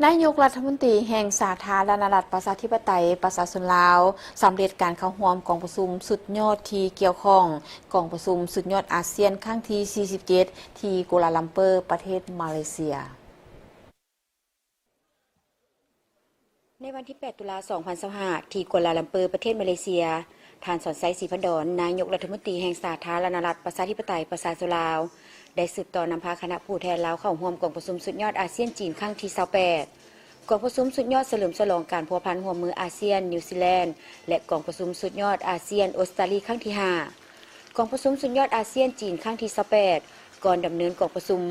ນາຍົກລັດຖະມົນຕີແຫ່ງສາທາລະນະລັດປະຊາທິປະໄຕປະຊາຊົນລາວ ສຳເລັດການເຂົ້າຮ່ວມກອງປະຊຸມສຸດຍອດທີ່ກ່ຽວຂ້ອງ ກອງປະຊຸມສຸດຍອດອາຊຽນຄັ້ງທີສີ່ສິບເຈັດ ທີ່ກົວລາລັມເປີ ປະເທດມາເລເຊຍ. ໃນວັນທີແປດ ຕຸລາ ສອງພັນຊາວຫ້າ ທີ່ກົວລາລັມເປີ ປະເທດມາເລເຊຍ, ທ່ານ ສອນໄຊ ສີພັນດອນ ນາຍົກລັດຖະມົນຕີແຫ່ງສາທາລະນະລັດປະຊາທິປະໄຕປະຊາຊົນລາວ ໄດ້ສືບຕໍ່ນຳພາຄະນະຜູ້ແທນລາວເຂົ້າຮ່ວມກອງປະຊຸມສຸດຍອດອາຊຽນ-ຈີນຄັ້ງທີຊາວແປດ, ກອງປະຊຸມສຸດຍອດສະເຫຼີມສະຫຼອງການພົວພັນຮ່ວມມືອາຊຽນ-ນິວຊີແລນ ແລະ ກອງປະຊຸມສຸດຍອດອາຊຽນ-ອົດສະຕາລີຄັ້ງທີຫ້າ. ກອງປະຊຸມສຸດຍອດອາຊຽນ-ຈີນຄັ້ງທີຊາວແປດ, ກ່ອນດຳເນີນກອງປະຊຸມ,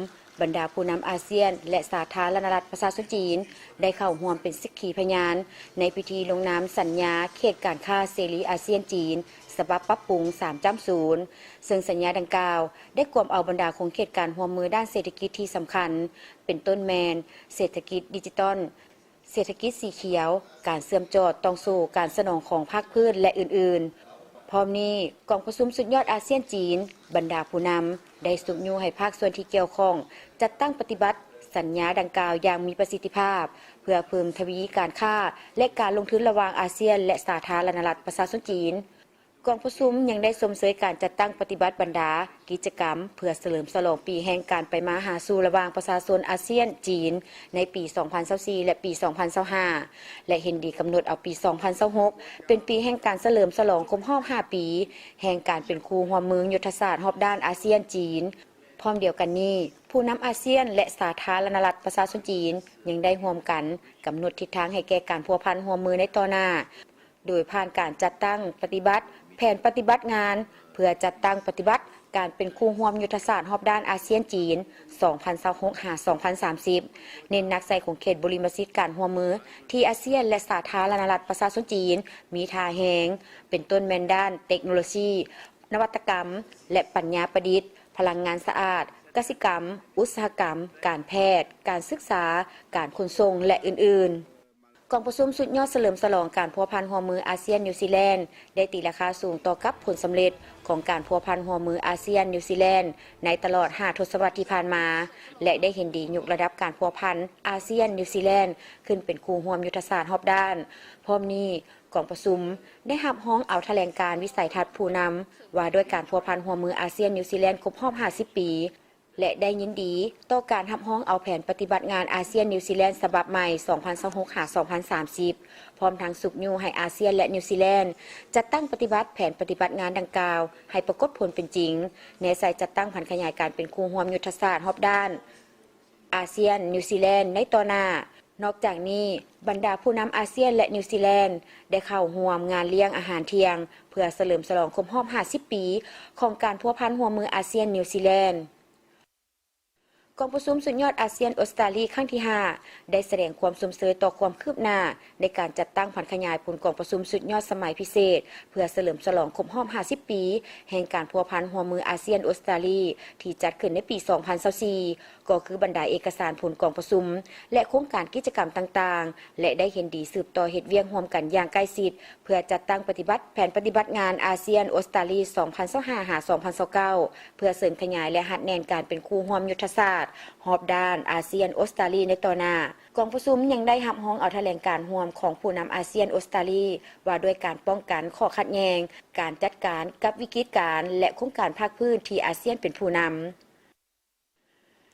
ບັນດາຜູ້ນຳອາຊຽນ ແລະ ສາທາລະນະລັດປະຊາຊົນຈີນ ໄດ້ເຂົ້າຮ່ວມເປັນສັກຂີພະຍານໃນພິທີລົງນາມສັນຍາເຂດການຄ້າເສລີອາຊຽນ-ຈີນ ສະບັບປັບປຸງສາມຈ້ຳສູນ, ເຊິ່ງສັນຍາດັ່ງກ່າວໄດ້ກວມເອົາບັນດາຂົງເຂດການຮ່ວມມືດ້ານເສດຖະກິດທີ່ສຳຄັນ ເປັນຕົ້ນແມ່ນ ເສດຖະກິດດິຈິຕອນ, ເສດຖະກິດສີຂຽວ, ການເຊື່ອມຈອດຕ່ອງໂສ້ການສະໜອງຂອງພາກພື້ນ ແລະ ອື່ນໆ. ພ້ອມນີ້, ກອງປະຊຸມສຸດຍອດອາຊຽນ-ຈີນ ບັນດາຜູ້ນຳໄດ້ຊຸກຍູ້ໃຫ້ພາກສ່ວນທີ່ກ່ຽວຂ້ອງ ຈັດຕັ້ງປະຕິບັດສັນຍາດັ່ງກ່າວຢ່າງມີປະສິດທິພາບ ເພື່ອເພີ່ມທະວີການຄ້າ ແລະ ການລົງທຶນລະຫວ່າງອາຊຽນ ແລະ ສາທາລະນະລັດປະຊາຊົນຈີນ. ກອງປະຊຸມຍັງໄດ້ຊົມເຊີຍການຈັດຕັ້ງປະຕິບັດບັນດາກິດຈະກຳ ເພື່ອສະເຫຼີມສະຫຼອງປີແຫ່ງການໄປມາຫາສູ່ລະຫວ່າງປະຊາຊົນອາຊຽນ-ຈີນ ໃນປີສອງພັນຊາວສີ່ ແລະ ປີສອງພັນຊາວຫ້າ ແລະ ເຫັນດີກຳນົດເອົາປີສອງພັນຊາວຫົກ ເປັນປີແຫ່ງການສະເຫຼີມສະຫຼອງຄົບຮອບຫ້າປີ ແຫ່ງການເປັນຄູ່ຮ່ວມມືຍຸດທະສາດຮອບດ້ານອາຊຽນ-ຈີນ. ພ້ອມດຽວກັນນີ້, ຜູ້ນຳອາຊຽນ ແລະ ສາທາລະນະລັດປະຊາຊົນຈີນ ຍັງໄດ້ຮ່ວມກັນກຳນົດທິດທາງໃຫ້ແກ່ການພົວພັນຮ່ວມມືໃນຕໍ່ໜ້າ ໂດຍຜ່ານການຈັດຕັ້ງປະຕິບັດແຜນປະຕິບັດງານ ເພື່ອຈັດຕັ້ງປະຕິບັດການເປັນຄູ່ຮ່ວມຍຸດທະສາດຮອບດ້ານອາຊຽນ-ຈີນ ສອງພັນຊາວຫົກ ຫາ ສອງພັນສາມສິບ, ເນັ້ນໜັກໃສ່ຂົງເຂດບຸລິມະສິດການຮ່ວມມືທີ່ອາຊຽນ ແລະ ສາທາລະນະລັດປະຊາຊົນຈີນມີທ່າແຮງ, ເປັນຕົ້ນແມ່ນດ້ານເຕັກໂນໂລຊີ, ນະວັດຕະກຳ ແລະ ປັນຍາປະດິດ, ພະລັງງານສະອາດ, ກະສິກຳ, ອຸດສາຫະກຳ, ການແພດ, ການສຶກສາ, ການຂົນສົ່ງ ແລະ ອື່ນໆ. ກອງປະຊຸມສຸດຍອດສະເຫຼີມສະຫຼອງການພົວພັນຮ່ວມມືອາຊຽນ-ນິວຊີແລນ ໄດ້ຕີລາຄາສູງຕໍ່ກັບຜົນສຳເລັດຂອງການພົວພັນຮ່ວມມືອາຊຽນ-ນິວຊີແລນ ໃນຕະຫຼອດຫ້າທົດສະວັດທີ່ຜ່ານມາ ແລະ ໄດ້ເຫັນດີຍົກລະດັບການພົວພັນອາຊຽນ-ນິວຊີແລນ ຂຶ້ນເປັນຄູ່ຮ່ວມຍຸດທະສາດຮອບດ້ານ. ພ້ອມນີ້, ກອງປະຊຸມໄດ້ຮັບຮອງເອົາຖະແຫຼງການວິໄສທັດຜູ້ນຳ ວ່າດ້ວຍການພົວພັນຮ່ວມມືອາຊຽນ-ນິວຊີແລນຄົບຮອບຫ້າສິບປີ ແລະ ໄດ້ຍິນດີຕໍ່ການຮັບຮອງເອົາແຜນປະຕິບັດງານອາຊຽນ-ນິວຊີແລນສະບັບໃໝ່ ສອງພັນຊາວຫົກ ຫາ ສອງພັນສາມສິບ ພ້ອມທັງຊຸກຍູ້ໃຫ້ອາຊຽນ ແລະ ນິວຊີແລນ ຈັດຕັ້ງປະຕິບັດແຜນປະຕິບັດງານດັ່ງກ່າວໃຫ້ປາກົດຜົນເປັນຈິງ, ແນໃສ່ຈັດຕັ້ງຜັນຂະຫຍາຍການເປັນຄູ່ຮ່ວມຍຸດທະສາດຮອບດ້ານອາຊຽນ-ນິວຊີແລນໃນຕໍ່ໜ້າ. ນອກຈາກນີ້, ບັນດາຜູ້ນຳອາຊຽນ ແລະ ນິວຊີແລນ ໄດ້ເຂົ້າຮ່ວມງານລ້ຽງອາຫານທ່ຽງ ເພື່ອສະເຫຼີມສະຫຼອງຄົບຮອບຫ້າສິບປີຂອງການພົວພັນຮ່ວມມືອາຊຽນ-ນິວຊີແລນ. ກອງປະຊຸມສຸດຍອດອາຊຽນ-ອົດສະຕາລີຄັ້ງທີຫ້າ ໄດ້ສະແດງຄວາມຊົມເຊີຍຕໍ່ຄວາມຄືບໜ້າໃນການຈັດຕັ້ງຜັນຂະຫຍາຍຜົນກອງປະຊຸມສຸດຍອດສະໄໝພິເສດ ເພື່ອສະເຫຼີມສະຫຼອງຄົບຮອບຫ້າສິບປີແຫ່ງການພົວພັນຮ່ວມມືອາຊຽນ-ອົດສະຕາລີ ທີ່ຈັດຂຶ້ນໃນປີສອງພັນຊາວສີ່ ກໍຄືບັນດາເອກະສານຜົນກອງປະຊຸມ ແລະ ໂຄງການກິດຈະກຳຕ່າງໆ ແລະ ໄດ້ເຫັນດີສືບຕໍ່ເຮັດວຽກຮ່ວມກັນຢ່າງໃກ້ຊິດ ເພື່ອຈັດຕັ້ງປະຕິບັດແຜນປະຕິບັດງານອາຊຽນ-ອົດສະຕາລີ ສອງພັນຊາວຫ້າ ຫາ ສອງພັນຊາວເກົ້າ ເພື່ອເສີມຂະຫຍາຍ ແລະ ຮັດແໜ້ນການເປັນຄູ່ຮ່ວມຍຸດທະສາດຮອບດ້ານອາຊຽນ-ອົດສະຕາລີໃນຕໍ່ໜ້າ. ກອງປະຊຸມຍັງໄດ້ຮັບຮອງເອົາຖະແຫຼງການຮ່ວມຂອງຜູ້ນຳອາຊຽນ-ອົດສະຕາລີ ວ່າດ້ວຍການປ້ອງກັນຂໍ້ຂັດແຍ່ງ, ການຈັດການກັບວິກິດການ ແລະ ໂຄງການພາກພື້ນທີ່ອາຊຽນເປັນຜູ້ນຳ.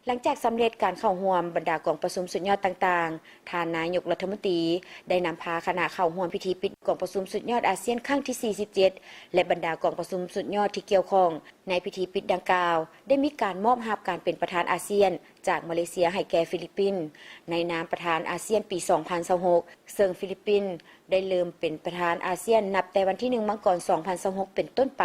ຫຼັງຈາກສຳເລັດການເຂົ້າຮ່ວມບັນດາກອງປະຊຸມສຸດຍອດຕ່າງໆ, ທ່ານນາຍົກລັດຖະມົນຕີໄດ້ນຳພາຄະນະເຂົ້າຮ່ວມພິທີປິດກອງປະຊຸມສຸດຍອດອາຊຽນຄັ້ງທີສີ່ສິບເຈັດ ແລະ ບັນດາກອງປະຊຸມສຸດຍອດທີ່ກ່ຽວຂ້ອງ. ໃນພິທີປິດດັ່ງກ່າວ ໄດ້ມີການມອບຮັບການເປັນປະທານອາຊຽນຈາກມາເລເຊຍໃຫ້ແກ່ຟີລິບປິນ ໃນນາມປະທານອາຊຽນປີສອງພັນຊາວຫົກ ເຊິ່ງຟີລິບປິນໄດ້ເລີ່ມເປັນປະທານອາຊຽນນັບແຕ່ວັນທີໜຶ່ງ ມັງກອນ ສອງພັນຊາວຫົກ ເປັນຕົ້ນໄປ.